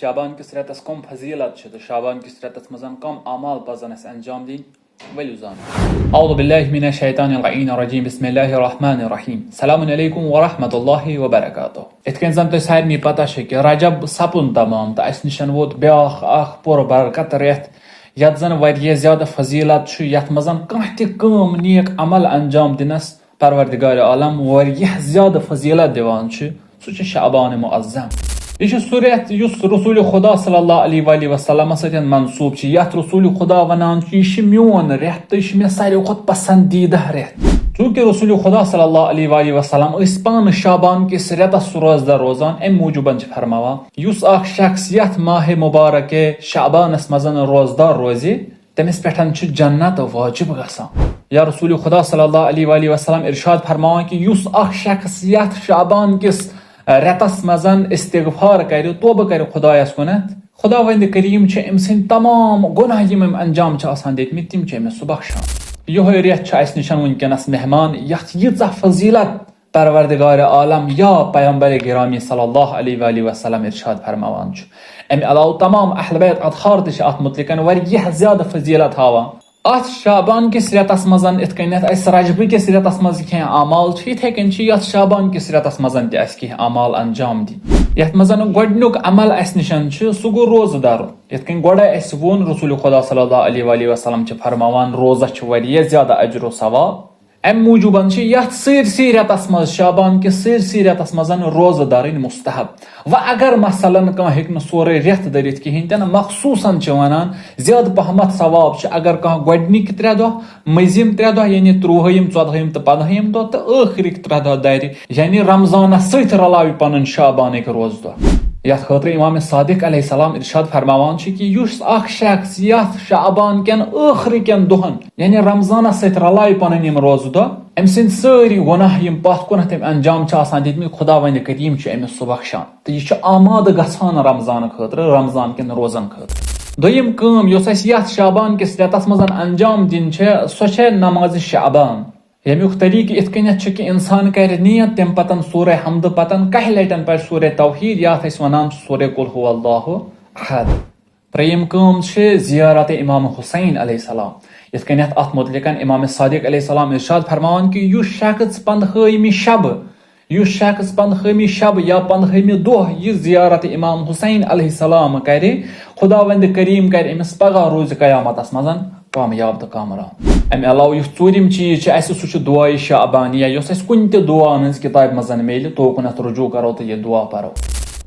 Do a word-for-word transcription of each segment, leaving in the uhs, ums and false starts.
شعبان کِس رٮ۪تَس کَم فضیٖلت چھِ تہٕ شعبان کِس رٮ۪تَس منٛز کَم اعمال پَزَن اَسہِ انجام دِنۍ؟ ؤلِو زانو۔ اعوذ باللہ من الشیطان اللعین الرجیم، بسم اللہ الرحمن الرحیم، السلام علیکم ورحمۃ اللہ وبرکاتہ۔ یِتھ کٔنۍ زَن تۄہہِ سارنٕے پتہ چھِ کہِ رجب سپُن تمام تہٕ اَسہِ نِش ووت بیٛاکھ اکھ پُر برکت رٮ۪تھ، یَتھ زَن واریاہ زیادٕ فضیٖلت چھُ، یَتھ منٛز کانٛہہ تہِ کٲم، نیک عمل انجام دِنَس پروردگار عالم واریاہ زیادٕ فضیلت دِوان چھُ، سُہ چھُ شعبان معظم۔ یہِ چھُ سُہ رٮ۪تھ یُس رسول خدا صلی اللہ علیہ وآلہ وسلم سۭتۍ منسوب چھُ، یَتھ رسول خدا وَنان چھُ، یہِ چھُ میون رٮ۪تھ تہٕ یہِ چھُ مےٚ ساروی کھۄتہٕ پسندیدہ رٮ۪تھ۔ چونکہ رسول خدا صلی اللہ علیہ وآلہ وسلم ٲسۍ پانہٕ شعبان کِس رٮ۪تَس روزدار روزان، اَمہِ موٗجوٗبَن چھِ فرماوان، یُس اکھ شخص یَتھ ماہِ مبارکہِ شعبانَس منٛز روزدار روزِ، تٔمِس پٮ۪ٹھ چھُ جنت واجب گژھان۔ یا رسول خدا صلی اللہ علیہ وآلہ وسلم ارشاد فرماوان کہِ یُس اکھ شخص یَتھ شعبان کِس رٮ۪تَس منٛز استغفار کرِ، توبہٕ کرِ خدایَس کُنَتھ، خداوند کریم چھُ أمۍ سٕنٛدۍ تمام گۄناہ یِم أمۍ انجام چھِ آسان دِتمٕتۍ، تِم چھِ أمِس سُہ بخشان۔ یِہوٚے رٮ۪تھ چھُ اَسہِ نِش وٕنکیٚنَس مہمان، یَتھ ییٖژاہ فضیلت پروردگار عالم یا پیغمبر گرامی صلی اللہ علیہ وآلہ وسلم ارشاد فرماوان چھُ۔ اَمہِ علاوٕ تمام اہل بیت اطہار تہِ چھِ اَتھ متعلق واریاہ زیادٕ فضیلت ہاوان۔ اَتھ شعبان کِس رٮ۪تَس منٛز، یِتھ کٔنٮ۪تھ اَسہِ رجبہٕ کِس رٮ۪تَس منٛز کینٛہہ اعمال چھِ، یِتھَے کٔنۍ چھِ یَتھ شعبان کِس رٮ۪تَس منٛز تہِ اَسہِ کینٛہہ اعمال انجام دِنۍ، یَتھ منٛز گۄڈٕنیُک عمل اَسہِ نِش چھُ، سُہ گوٚو روزٕ دَرُن۔ یِتھ کٔنۍ گۄڈَے اَسہِ ووٚن، رسول خدا صلی اللہ علیہ وآلہ وسلم چھِ فرماوان، روزَس چھُ واریاہ زیادٕ اجر و ثواب۔ اَمہِ موٗجوٗبَن چھِ یَتھ سٲرسٕے رٮ۪تَس منٛز، شعبان کِس سٲرسٕے رٮ۪تَس منٛز روزٕ دَرٕنۍ مستحب۔ وۄنۍ اگر مثلاً کانٛہہ ہیٚکہِ نہٕ سورُے رٮ۪تھ دٔرِتھ کِہیٖنۍ تہِ نہٕ، مخصوٗصاً چھِ وَنان زیادٕ پَہمَتھ ثواب چھُ اگر کانٛہہ گۄڈٕنِکۍ ترٛےٚ دۄہ، مٔنٛزِم ترٛےٚ دۄہ، یعنی تُرٛوہٲیِم، ژۄدہٲیِم تہٕ پنٛدہٲیِم دۄہ تہٕ ٲخرِکۍ ترٛےٚ دۄہ دَرِ، یعنی رمضانَس سۭتۍ رَلاوِ پَنُن شعبانٕکۍ روزٕ دۄہ۔ یَتھ خٲطرٕ امام صادق علیہ السلام ارشاد فرماوان چھُ کہِ یُس اکھ شخص یَتھ شعبان کٮ۪ن ٲخرٕ کٮ۪ن دۄہَن، یعنی رمضانَس سۭتۍ رَلاوِ پَنٕنۍ یِم روزٕ دۄہ، أمۍ سٕنٛدۍ سٲری گۄناہ یِم پَتھ کُنَتھ أمۍ انجام چھِ آسان دِتمٕتۍ، خداوند کریم چھُ أمِس سُہ بخشان۔ تہٕ یہِ چھُ آمادٕ گژھان رمضان خٲطرٕ، رمضان کٮ۪ن روزن خٲطرٕ۔ دوٚیِم کٲم یۄس اَسہِ یَتھ شعبان کِس رٮ۪تَس منٛز انجام دِنۍ چھےٚ، سۄ چھےٚ نمازِ شعبان۔ ییٚمیُک طریٖقہٕ یِتھ کٔنٮ۪تھ چھُ کہِ اِنسان کَرِ نیت، تَمہِ پَتَن سورہ حمدٕ پَتَن کَہہِ لَٹٮ۪ن پَرِ سورہ توحیٖد، یَتھ أسۍ وَنان چھِ سورہ قل هو اللہ احد۔ ترٛیٚیِم کٲم چھِ زیارت امام حسین علیہ السلام۔ یِتھ کٔنٮ۪تھ اَتھ متعلقن امام صادق علیہ السلام ارشاد فرماوان کہِ یُس شخص پنٛدہٲیمہِ شبہٕ، یُس شخص پنٛدہٲیمہِ شبہٕ یا پنٛدہٲیمہِ دۄہ یہِ زیارت امام حسین علیہ السلام کرِ، خداوند کریم کرِ أمِس پگاہ روزِ قیامتس منٛز کامیاب تہٕ کامران۔ امہِ علاوٕ یُس ژوٗرِم چیٖز چھُ اَسہِ، سُہ چھُ دعایہِ شعبانیہ، یۄس اَسہِ کُنہِ تہِ دعا ہٕنٛز کِتابہِ منٛز میلہِ، توکُنتھ رجوع کرو تہٕ یہِ دعا پرو۔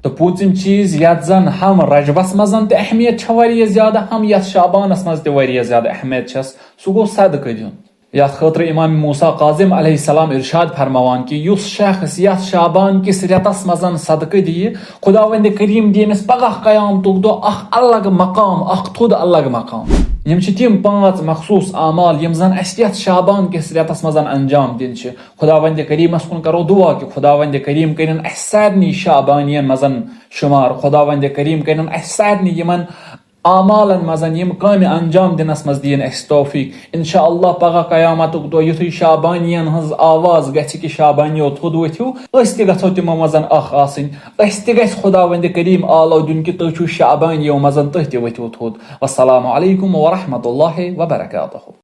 تہٕ پوٗنٛژِم چیٖز، یَتھ زَن ہم رجبس منٛز تہِ اہمیت چھےٚ واریاہ زیادٕ، ہم یَتھ شعبانس منٛز تہِ واریاہ زیادٕ اہمیت چھَس، سُہ گوٚو صدقہٕ دیُن۔ یَتھ خٲطرٕ امام موسیٰ کاظم علیہ السلام ارشاد فرماوان کہِ یُس شخص یَتھ شعبان کِس رٮ۪تس منٛز صدقہٕ دِیہِ، خداوند کریم دِیہِ أمِس پگاہ قیامتُک دۄہ اکھ الگ مقام، اکھ تھوٚد الگ مقام۔ یِم چھِ تِم پانٛژھ مخصوٗص اعمال یِم زَن اَسہِ یَتھ شعبان کِس رٮ۪تس منٛز انجام دِنۍ چھِ۔ خداوند کریمس کُن کرو دعا کہِ خداوند کریم کٔرِن اَسہِ سارنٕے شعبانین منٛز شُمار، خداوند کریم کٔرِن اَسہِ سارنٕے یِمن اعمالن منٛز یِم کامہِ انجام دِنس منٛز دِیِن اَسہِ توفیق۔ انشاءاللہ پگاہ قیامتُک دۄہ یُتھُے شعبانین ہٕنٛز آواز گژھِ کہِ شعبانیو تھوٚد ؤتھِو، أسۍ تہِ گژھو تِمو منٛز اکھ آسٕنۍ۔ اَسہِ تہِ گژھِ خداوند کریم آلو دیُن کہِ تُہۍ چھِو شعبانیو منٛز، تُہۍ تہِ ؤتھِو تھوٚد۔ والسلام علیکم ورحمۃ اللہ وبرکاتہ۔